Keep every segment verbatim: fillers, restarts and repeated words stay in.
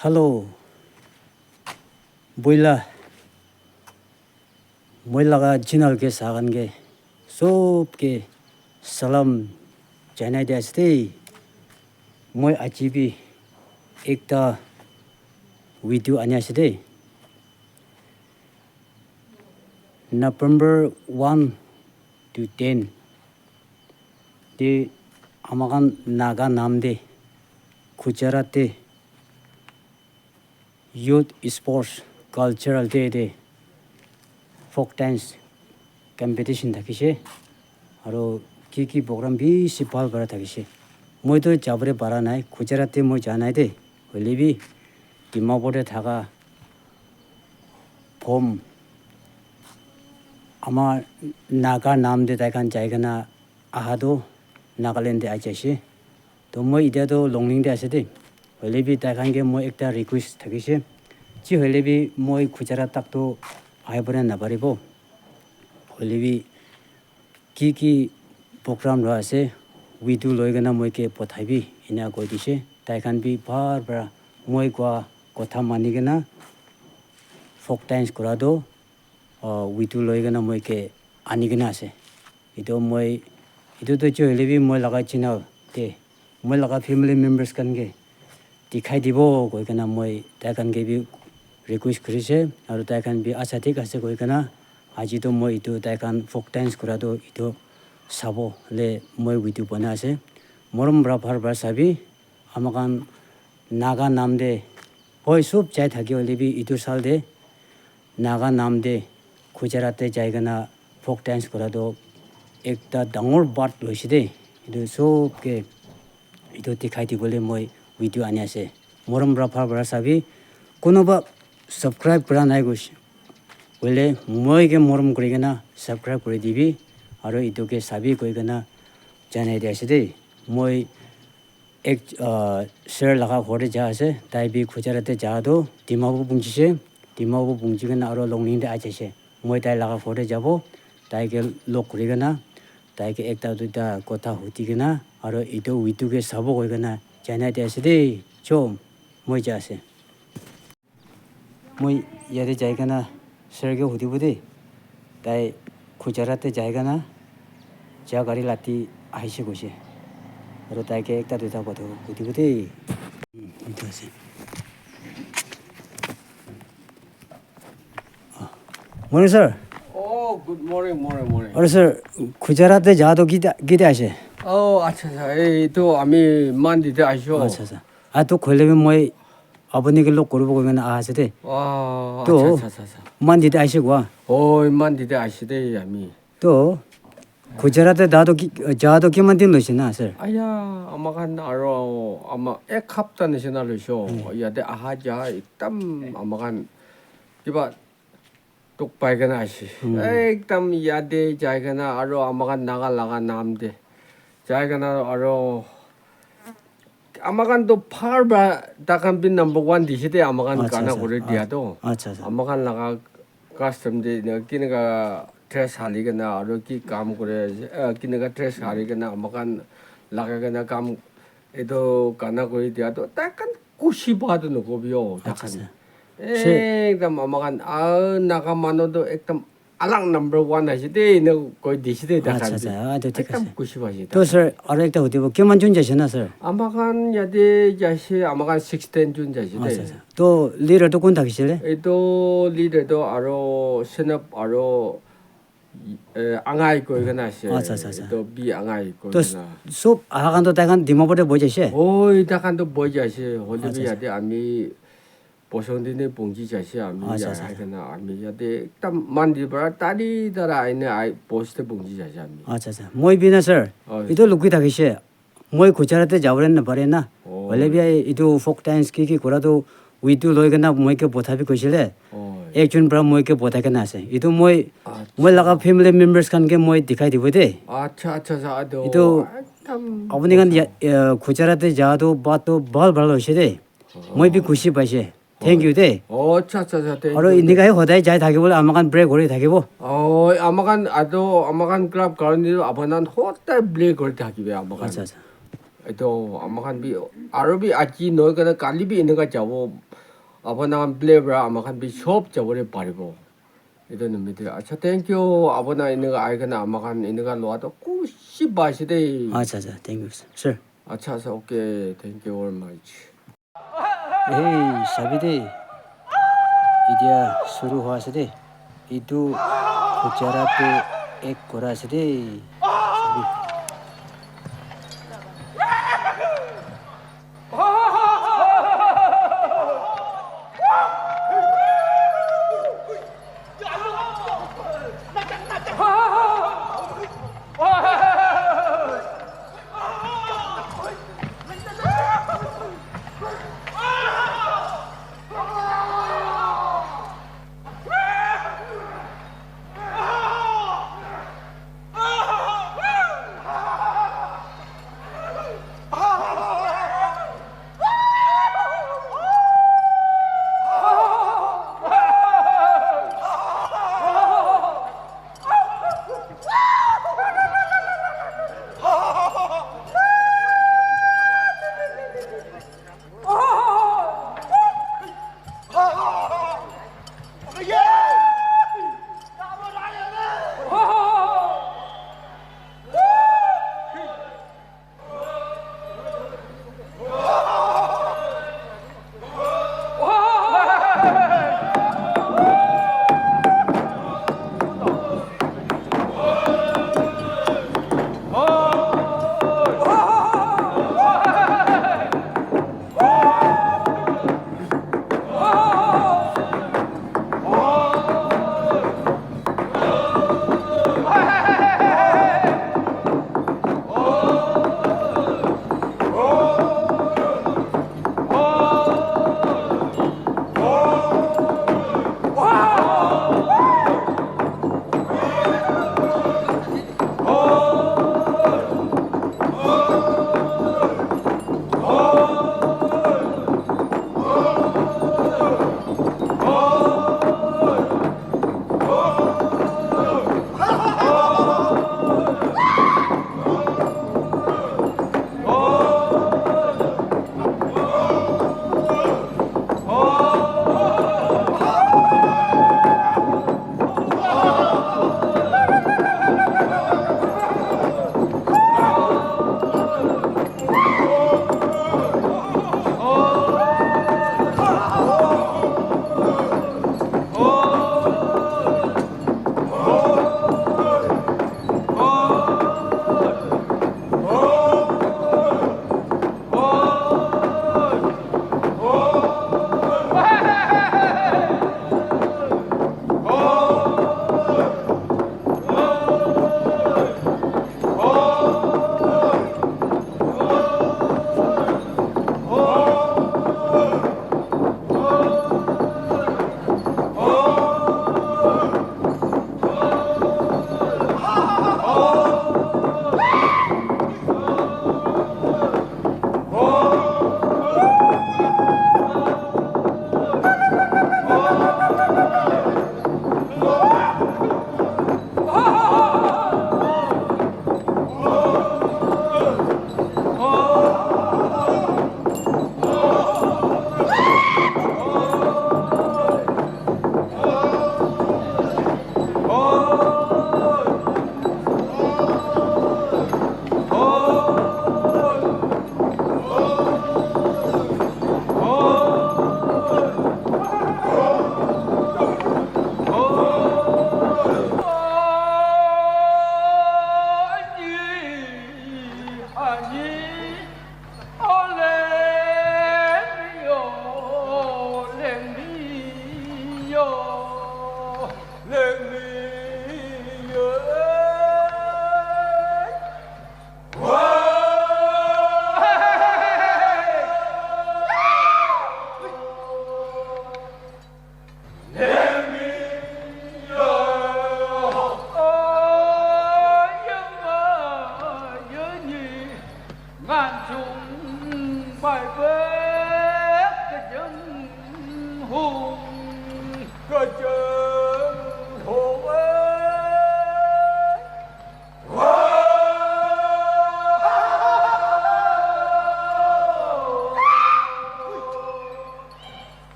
Hello, boila, moi laga channel ke sa khan ke sob ke salam janai di ase de. Moi aji bi ekta video ani ase de. November one to ten te amakhan Naga nam de Gujarat te Youth Sports Cultural Day te folk dance competition thakishe, aro ki ki program bishi bhal bhal thakishe. Moi toh jabole para nai, Gujarat te moi ja nai de, hoile bi Dimapur te thaka phom ama Naga nam te tai khan jai kena aha toh Nagaland te ahi jaise. Toh moi itya toh Longling te ase de. Hoile bi tai khan ke moi ekta request thakise. Chi hoile bi moi Gujarat tak toh ahi bole naparibo. Hoile bi ki ki program loa ase, video loi kena moi ke pothai bi, ena koi dise. Tai khan bi bhal para moi koa kotha mani kena folk dance kura toh, ah, video loi kena moi ke ani kena ase. Etu moi, etu toh chi hoile bi moi laga channel te, moi laga family members khan ke dikhai dibo koi kena moi tai khan ke bi request kurise, aru tai khan bi acha thik ase koi kena aji toh moi etu tai khan folk dance kura toh etu sabo le moi video bana ase. Morom para bhal para sabi, ama khan Naga nam te hoi sob jai thaki hoile bi etu sal te Naga nam te Gujarat te jai kena folk dance kura toh ekta dangor part loise de. Etu sob ke etu dikhai dibole moi video ani ase. Morom para bhal para sabi. Kunuba subscribe kura nai koise hoile moi ke morom kuri kena subscribe kuri dibi. Aru etu ke sabi koi kena janai di ase de. Moi ek, ah, sir laga ghor te ja ase, tai bi Gujarat te ja toh Dimapur punchise, Dimapur punchi kena aro Longling te ahi jaise. Moi tai laga ghor te jabo, tai ke log kuri kena, tai ke ekta duita kotha huti kena, aro etu video ke sabo koi kena janai di ase de, cho, moi ja ase. Moi yate jai kena sir ke hudibo de, tai Gujarat te jai kena ja gari lati ahise koise. Aru tai ke ekta duita kotha hudibo de. Hmm, etu ase. Ah, morning, sir. Oh, good morning, morning, morning. Aru, sir, Gujarat te ja toh kita, kita ase? Oh, acha, acha. Ei, etu ami Monday te ahisu. Acha, acha. Ah, toh koile bi moi apuni ke log koribo koi kena aha ase de. Oh, toh, acha, acha, acha, acha. Monday te ahise koa? Oh, Monday te ahise de ami. Toh, Gujarat te ja toh ki, ja toh kiman din loise na, sir? Aya, ama khan aro ama ek hapta nishina loise. Hmm. Yate aha ja ekdam ama khan kiba tok pai kena ase. Hmm. Ekdam yate jai kena aro ama khan Naga laga nam te jai kena aro ama khan toh bhal para tai khan bi number one dise de ama khan. Acha, gana acha, kuri dia toh. Acha, acha. Ama khan laga custom de na kineka dress hali kena aro ki kam kuri ase, ah, kineka dress hali kena ama khan lagai kena kam etu gana kuri dia toh tai khan khushi pa toh nakobi o tai khan. Acha, acha. Ekdam ama khan, ah, Naga manu toh ekdam alag number one ase de, ena koi dise de tai khan. Acha, acha, ah, to thik ase. Ekdam khushi paise. To, sir, aro ekta hudibo, kiman jon jaise na, sir? Ama khan yate jaise, ama khan sixteen jon jaise de. Acha, acha. To, leader to kun thakisile? Etu leader to aro Senap aro, eh, Angai koi kena ase. Acha, acha, acha. Etu B Angai koi kena. To, sob aha khan to tai khan Dimapur te bohi jaise? Hoi, tai khan to bohi jaise. Hoile bi, acha, acha, yate ami Bosong te ne pongji jaise ami. Acha, acha, acha. Yate ekdam Monday para tari tara aine ai post te pongji jaise ami. Acha, acha. Moi bi na, sir. Oh, etu lukhi thakise. Moi Gujarat te jabole napare na. Oh. Hoile bi ai etu folk dance ki ki kura toh video loi kena moi ke botha bi koisile. Oh. Ekjon para moi ke bothai kena ase. Etu moi, acha, moi laga family members khan ke moi dikhai dibo de. Acha, acha, acha. Etu ekdam apuni khan ya, eh, Gujarat te ja toh baat toh bhal bhal hoise de. Moi bi khushi paise. Thank you de. Oh, acha, acha, acha, thank you. Aro enika he hodai jai thakibole ama khan pray kuri thakibo. Oh, ama khan ado, ama khan club karone apna hodai pray kuri thakibo ama khan. Acha, acha. Etu ama khan bi, aro bi aji nohoi kena kali bi enika jabo. Apuna khan play para ama khan bi sob jabole paribo. Etu nimite, acha, thank you. Apuna enika ahi kena ama khan enika lua toh khushi paise de. Acha, acha, thank you, sir. Acha, acha, okay, thank you very much. Hey, sabi de. Itia shuru hua ase de. Etu Gujarat te ek kora ase de. Sabi.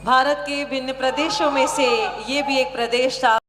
भारत के विभिन्न प्रदेशों में से ये भी एक प्रदेश था।